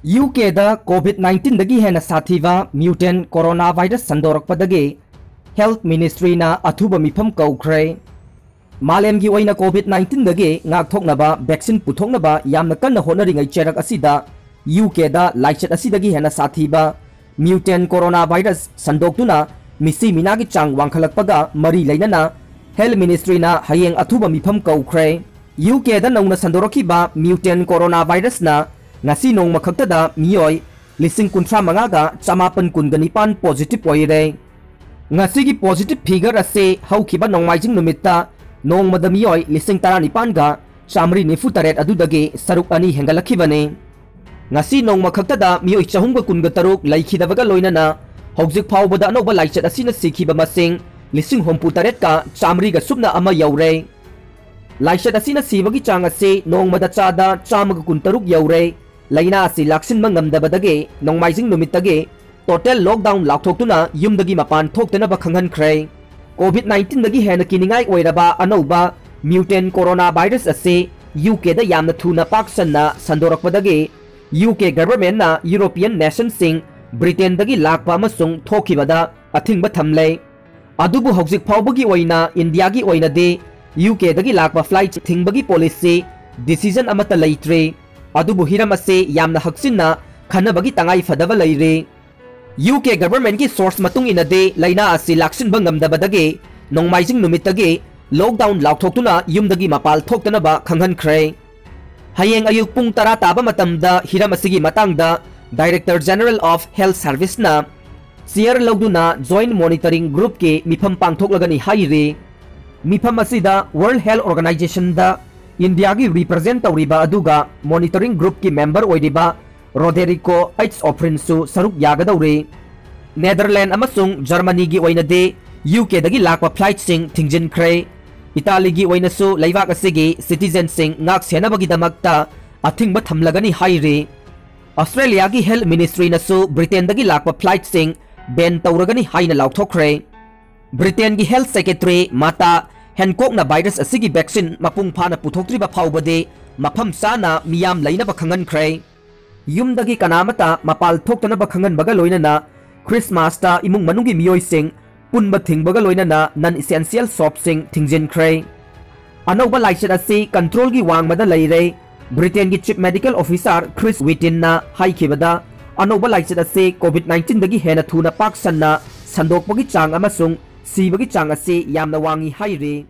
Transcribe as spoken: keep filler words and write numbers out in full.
U ꯀꯦꯗ COVID ꯅꯥꯏꯟꯇꯤꯟꯗꯒꯤ ꯍꯦꯟꯅ ꯁꯥꯊꯤꯕ mutant coronavirus ꯁꯟꯗꯣꯔꯛꯄꯗꯒꯤ Health Ministryꯅ ꯑꯊꯨꯕ ꯃꯤꯐꯝ ꯀꯧꯈ꯭ꯔꯦ꯫ ꯃꯥꯂꯦꯝꯒꯤ ꯑꯣꯏꯅ ꯀꯣꯚꯤꯗ ꯅꯥꯏꯟꯇꯤꯟꯗꯒꯤ ꯉꯥꯛꯊꯣꯛꯅꯕ vaccine ꯄꯨꯊꯣꯛꯅꯕ ꯌꯥꯝꯅ ꯀꯟꯅ ꯍꯣꯠꯅꯔꯤꯉꯩ ꯆꯩꯔꯛ ꯑꯁꯤꯗ ꯌꯨ ꯀꯦꯗ ꯂꯥꯏꯆꯠ ꯑꯁꯤꯗꯒꯤ ꯍꯦꯟꯅ ꯁꯥꯊꯤꯕ mutant coronavirus ꯁꯟꯗꯣꯛꯇꯨꯅ ꯃꯤꯁꯤ ꯃꯤꯅꯥꯒꯤ ꯆꯥꯡ ꯋꯥꯡꯈꯠꯂꯛꯄꯒ ꯃꯔꯤ ꯂꯩꯅꯅ Health Ministryꯅ ꯍꯌꯦꯡ ꯑꯊꯨꯕ ꯃꯤꯐꯝ ꯀꯧꯈ꯭ꯔꯦ꯫ ꯌꯨ ꯀꯦꯗ ꯅꯧꯅ ꯁꯟꯗꯣꯔꯛꯈꯤꯕ mutant coronavirusꯅ ꯉꯁꯤ ꯅꯣꯡꯃ ꯈꯛꯇꯗ ꯃꯤꯑꯣꯏ ꯂꯤꯁꯤꯡ ꯀꯨꯟꯊ꯭ꯔꯥ ꯃꯉꯥꯒ ꯆꯃꯥꯄꯟ ꯀꯨꯟꯒ ꯅꯤꯄꯥꯟ positive ꯑꯣꯏꯔꯦ꯫ ꯉꯁꯤꯒꯤ positive figure ꯑꯁꯤ ꯍꯧꯈꯤꯕ ꯅꯣꯡꯃꯥꯏꯖꯤꯡ ꯅꯨꯃꯤꯠꯇ ꯅꯣꯡꯃꯗ ꯃꯤꯑꯣꯏ ꯂꯤꯁꯤꯡ ꯇꯔꯥꯅꯤꯄꯥꯟꯒ ꯆꯥꯃꯔꯤ ꯅꯤꯐꯨ ꯇꯔꯦꯠ ꯑꯗꯨꯗꯒꯤ ꯁꯔꯨꯛ ꯑꯅꯤ ꯍꯦꯟꯒꯠꯂꯛꯈꯤꯕꯅꯤ꯫ ꯉꯁꯤ ꯅꯣꯡꯃ ꯈꯛꯇꯗ ꯃꯤꯑꯣꯏ ꯆꯍꯨꯝꯒ ꯀꯨꯟꯒ ꯇꯔꯨꯛ ꯂꯩꯈꯤꯗꯕꯒ ꯂꯣꯏꯅꯅ ꯍꯧꯖꯤꯛ ꯐꯥꯎꯕꯗ ꯑꯅꯧꯕ ꯂꯥꯏꯆꯠ ꯑꯁꯤꯅ ꯁꯤꯈꯤꯕ ꯃꯁꯤꯡ ꯂꯤꯁꯤꯡ ꯍꯨꯝꯐꯨ ꯇꯔꯦꯠꯀ ꯆꯥꯃꯔꯤꯒ ꯁꯨꯞꯅ ꯑꯃ ꯌꯧꯔꯦ꯫ ꯂꯥꯏꯆꯠ ꯑꯁꯤꯅ ꯁꯤꯕꯒꯤ ꯆꯥꯡ ꯑꯁꯤ ꯅꯣꯡꯃꯗ ꯆꯥꯗ ꯆꯥꯝꯃꯒ ꯀꯨꯟꯇꯔꯨꯛ ꯌꯧꯔꯦ꯫ ꯂꯥꯏꯅꯥ ꯑꯁꯤ ꯂꯥꯛꯁꯤꯟꯕ ꯉꯝꯗꯕꯗꯒꯤ ꯅꯣꯡꯃꯥꯏꯖꯤꯡ ꯅꯨꯃꯤꯠꯇꯒꯤ total lockdown ꯂꯥꯎꯊꯣꯛꯇꯨꯅ ꯌꯨꯝꯗꯒꯤ ꯃꯄꯥꯟ ꯊꯣꯛꯇꯅꯕ ꯈꯪꯍꯟꯈ꯭ꯔꯦ꯫ ꯀꯣꯚꯤꯗ ꯅꯥꯏꯟꯇꯤꯟꯗꯒꯤ ꯍꯦꯟꯅ ꯀꯤꯅꯤꯡꯉꯥꯏ ꯑꯣꯏꯔꯕ ꯑꯅꯧꯕ mutant coronavirus ꯑꯁꯤ ꯌꯨ ꯀꯦꯗ ꯌꯥꯝꯅ ꯊꯨꯅ ꯄꯥꯛ ꯁꯟꯅ ꯁꯟꯗꯣꯔꯛꯄꯗꯒꯤ ꯌꯨ ꯀꯦ governmentꯅ European nationꯁꯤꯡ ꯕ꯭ꯔꯤꯇꯦꯟꯗꯒꯤ ꯂꯥꯛꯄ ꯑꯃꯁꯨꯡ ꯊꯣꯛꯈꯤꯕꯗ ꯑꯊꯤꯡꯕ ꯊꯝꯂꯦ꯫ ꯑꯗꯨꯕꯨ ꯍꯧꯖꯤꯛ ꯐꯥꯎꯕꯒꯤ ꯑꯣꯏꯅ ꯏꯟꯗꯤꯌꯥꯒꯤ ꯑꯣꯏꯅꯗꯤ ꯌꯨ ꯀꯦꯗꯒꯤ ꯂꯥꯛꯄ flight ꯊꯤꯡꯕꯒꯤ policy decision ꯑꯃꯠꯇ ꯂꯩꯇ꯭ꯔꯤ꯫ ꯑꯗꯨꯕꯨ ꯍꯤꯔꯝ ꯑꯁꯤ ꯌꯥꯝꯅ ꯍꯛꯆꯤꯟꯅ ꯈꯟꯅꯕꯒꯤ ꯇꯉꯥꯏ ꯐꯗꯕ ꯂꯩꯔꯤ꯫ ꯌꯨ ꯀꯦ governmentꯀꯤ source ꯃꯇꯨꯡ ꯏꯟꯅꯗꯤ ꯂꯥꯏꯅꯥ ꯑꯁꯤ ꯂꯥꯛꯁꯤꯟꯕ ꯉꯝꯗꯕꯗꯒꯤ ꯅꯣꯡꯃꯥꯏꯖꯤꯡ ꯅꯨꯃꯤꯠꯇꯒꯤ lockdown ꯂꯥꯎꯊꯣꯛꯇꯨꯅ ꯌꯨꯝꯗꯒꯤ ꯃꯄꯥꯜ ꯊꯣꯛꯇꯅꯕ ꯈꯪꯍꯟꯈ꯭ꯔꯦ꯫ ꯍꯌꯦꯡ ꯑꯌꯨꯛ ꯄꯨꯡ ꯇꯔꯥ ꯇꯥꯕ ꯃꯇꯝꯗ ꯍꯤꯔꯝ ꯑꯁꯤꯒꯤ ꯃꯇꯥꯡꯗ Director General of Health Serviceꯅ chair ꯂꯧꯗꯨꯅ joint monitoring groupꯀꯤ ꯃꯤꯐꯝ ꯄꯥꯡꯊꯣꯛꯂꯒꯅꯤ ꯍꯥꯏꯔꯤ꯫ ꯃꯤꯐꯝ ꯑꯁꯤꯗ World Health Organizationꯗ ꯏꯟꯗꯤꯌꯥꯒꯤ represent ꯇꯧꯔꯤꯕ ꯑꯗꯨꯒ monitoring groupꯀꯤ member ꯑꯣꯏꯔꯤꯕ ꯔꯣꯗꯦꯔꯤꯀꯣ ꯑꯩꯆ ꯑꯣꯐ꯭ꯔꯤꯟꯁꯨ ꯁꯔꯨꯛ ꯌꯥꯒꯗꯧꯔꯤ꯫ ꯅꯦꯗꯔꯂꯦꯟ ꯑꯃꯁꯨꯡ ꯖꯔꯃꯅꯤꯒꯤ ꯑꯣꯏꯅꯗꯤ ꯌꯨ ꯀꯦꯗꯒꯤ ꯂꯥꯛꯄ flightꯁꯤꯡ ꯊꯤꯡꯖꯤꯟꯈ꯭ꯔꯦ꯫ ꯏꯇꯥꯂꯤꯒꯤ ꯑꯣꯏꯅꯁꯨ ꯂꯩꯕꯥꯛ ꯑꯁꯤꯒꯤ citizenꯁꯤꯡ ꯉꯥꯛ ꯁꯦꯟꯅꯕꯒꯤꯗꯃꯛꯇ ꯑꯊꯤꯡꯕ ꯊꯝꯂꯒꯅꯤ ꯍꯥꯏꯔꯤ꯫ ꯑꯁꯇ꯭ꯔꯦꯂꯤꯌꯥꯒꯤ Health Ministryꯅꯁꯨ ꯕ꯭ꯔꯤꯇꯦꯟꯗꯒꯤ ꯂꯥꯛꯄ flightꯁꯤꯡ ban ꯇꯧꯔꯒꯅꯤ ꯍꯥꯏꯅ ꯂꯥꯎꯊꯣꯛꯈ꯭ꯔꯦ꯫ ꯕ꯭ꯔꯤꯇꯦꯟꯒꯤ Health Secretary ꯃꯥꯇꯥ ꯍꯦꯟꯀꯣꯛꯅ virus ꯑꯁꯤꯒꯤ vaccine ꯃꯄꯨꯡ ꯐꯥꯅ ꯄꯨꯊꯣꯛꯇ꯭ꯔꯤꯕ ꯐꯥꯎꯕꯗꯤ ꯃꯐꯝ ꯆꯥꯅ ꯃꯤꯌꯥꯝ ꯂꯩꯅꯕ ꯈꯪꯍꯟꯈ꯭ꯔꯦ꯫ ꯌꯨꯝꯗꯒꯤ ꯀꯅꯥ ꯑꯃꯠꯇ ꯃꯄꯥꯜ ꯊꯣꯛꯇꯅꯕ ꯈꯪꯍꯟꯕꯒ ꯂꯣꯏꯅꯅ ꯈ꯭ꯔꯤꯁꯃꯥꯁꯇ ꯏꯃꯨꯡ ꯃꯅꯨꯡꯒꯤ ꯃꯤꯑꯣꯏꯁꯤꯡ ꯄꯨꯟꯕ ꯊꯤꯡꯕꯒ ꯂꯣꯏꯅꯅ non essential shopꯁꯤꯡ ꯊꯤꯡꯖꯤꯟꯈ꯭ꯔꯦ꯫ ꯑꯅꯧꯕ ꯂꯥꯏꯆꯠ ꯑꯁꯤ controlꯒꯤ ꯋꯥꯡꯃꯗ ꯂꯩꯔꯦ꯫ ꯕ꯭ꯔꯤꯇꯦꯟꯒꯤ Chief Medical Officer Chris Whittinꯅ ꯍꯥꯏꯈꯤꯕꯗ, ꯑꯅꯧꯕ ꯂꯥꯏꯆꯠ ꯑꯁꯤ COVID nineteenꯗꯒꯤ ꯍꯦꯟꯅ ꯊꯨꯅ ꯄꯥꯛ ꯁꯟꯅ ꯁꯟꯗꯣꯛꯄꯒꯤ ꯆꯥꯡ ꯑꯃꯁꯨꯡ ꯁꯤꯕꯒꯤ ꯆꯥꯡ ꯑꯁꯤ ꯌꯥꯝꯅ ꯋꯥꯡꯏ ꯍꯥꯏꯔꯤ꯫